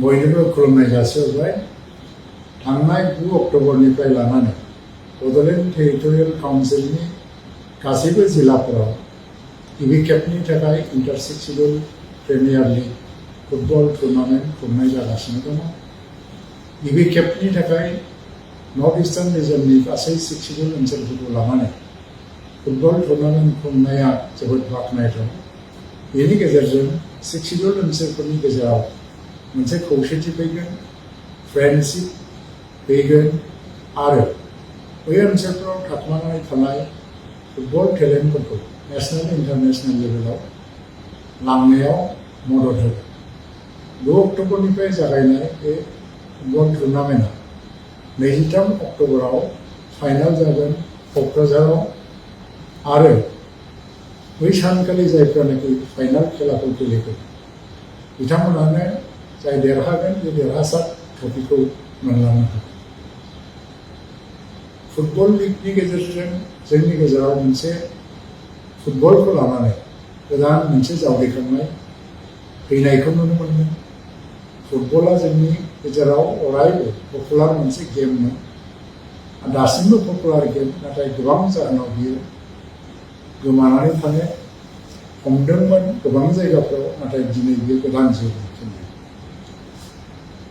बयनोबो खुलुमनाय जासिहरबाय। थांनाय 9 अक्ट'बरनिफ्राय लानानै बड'लेण्ड टेरिटरियेल काउन्सिलनि गासैबो जिल्लाफोराव गिबि खेबनि थाखाय inter 6 schedule premier league football tournament खुंनाय जागासिनो दङ। गिबि खेबनि थाखाय नर्थ इस्टार्न रिजननि गासै 6 शिड्युल ओनसोलफोरखौ लानानै फुटबल टुर्नामेन्ट खुंनाया जोबोद बाख्नायथाव। बेनि गेजेरजों 6 शिड्युल ओनसोलफोरनि गेजेराव मोनसे खौसेथि फैगोन, फ्रेन्डशिप फैगोन आरो बै ओनसोलफोराव थाखोमानानै थानाय फुटबल टेलेन्टफोरखौ नेशनेल इन्टारनेशनेल लेभेलाव लांनायाव मदद होगोन। 2 अक्ट'बरनिफ्राय जागायनाय बे फुटबल टुर्नामेन्टआ 23 अक्ट'बराव फाइनाल जागोन क'क्राझाराव आरो बै सानखालि जायफ्रानाखि फाइनाल खेलाखौ गेलेगोन बिथांमोनानो जाय देरहागोन बे देरहासार ट्रफिखौ मोनलांनो हागोन। फुटबल लीगनि गेजेरजों जोंनि गेजेराव मोनसे फुटबलखौ लानानै गोदान मोनसे जावरिखांनाय फैनायखौ नुनो मोनदों। फुटबला जोंनि गेजेराव अरायबो पपुलार मोनसे गेममोन, दासिमबो पपुलार गेम, नाथाय गोबां जाहोनाव बियो गोमानानै थानो हमदोंमोन गोबां जायगाफ्राव, नाथाय दिनै बियो गोदान जिउ मोनफिनदों।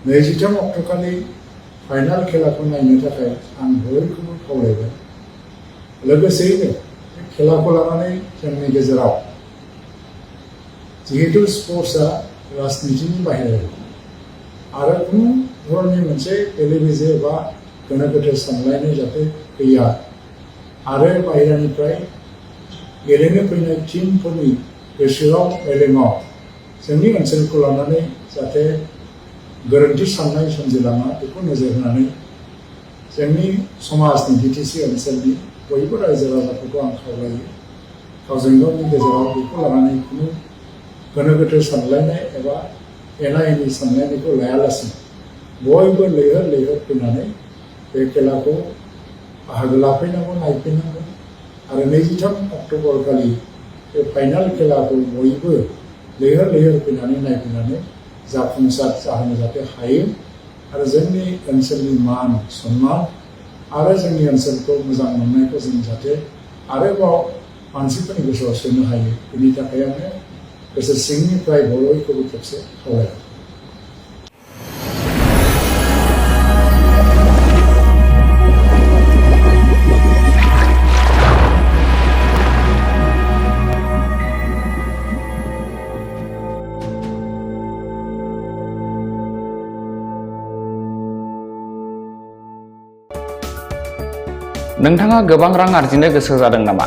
23 अक्ट'खालि फाइनाल खेलाखौ नायनो थाखाय आं बयखौबो खावलायबाय। लोगोसेयैनो बे खेलाखौ लानानै जोंनि गेजेराव जिहेतु स्पर्ट्सआ राजनितिनि बाहेरायाव आरो खुनु धरननि मोनसे बेले-बेजे एबा गोनो-गोथो सानलायनाय जाहाथे गैया आरो बाहेरानिफ्राय गेलेनो फैनाय टीमफोरनि गोसोआव मेलेमाव जोंनि ओनसोलखौ लानानै जाहाथे गोरोन्थि साननाय सोमजिलाङा बेखौ नोजोर होनानै जोंनि समाजनि बिटिसि ओनसोलनि बयबो रायजो राजाफोरखौ आं खावलायो गावजों गावनि गेजेराव बेखौ लानानै खुनु गोनो-गोथो सानलायनाय एबा एना-एनि सानलायनायखौ लायालासिनो बयबो लैहोर लैहोर फैनानै बे खेलाखौ बाहागो लाफैनांगौ, नायफैनांगौ आरो 23 अक्ट'बर खालि बे फाइनाल खेलाखौ बयबो लैहोर लैहोर फैनानै नायफैनानै जाफुंसार जाहोनो जाहाथे हायो आरो जोंनि ओनसोलनि मान सन्मान आरो जोंनि ओनसोलखौ मोजां मोननायखौ जों जाहाथे आरोबाव मानसिफोरनि गोसोआव सोनो हायो। बेनि थाखाय आङो गोसो सिंनिफ्राय बयखौबो खेबसे खावलायबाय। नोंथाङा गोबां रां आर्जिनो गोसो जादों नामा?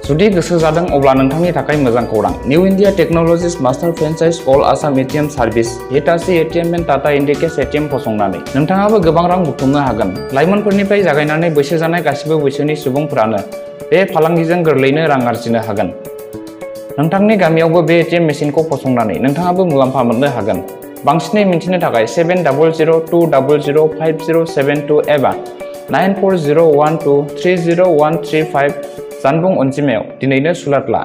जुदि गोसो जादों अब्ला नोंथांनि थाखाय मोजां खौरां। New India technologies master franchise all Assam ATM service Hitachi ATM and Tata Indicash ATM फसंनानै नोंथाङाबो गोबां रां बुथुमनो हागोन। लाइमोनफोरनिफ्राय जागायनानै बैसो जानाय गासिबो बैसोनि सुबुंफोरानो बे फालांगिजों गोरलैयैनो रां आर्जिनो हागोन। नोंथांनि गामियावबो बे एटिएम मेसिनखौ फसंनानै नोंथाङाबो मुलाम्फा मोननो हागोन। बांसिनै मिन्थिनो थाखाय 7002005072 एबा 9401230135 जानबुं अनजिमायाव दिनैनो सुलाद ला।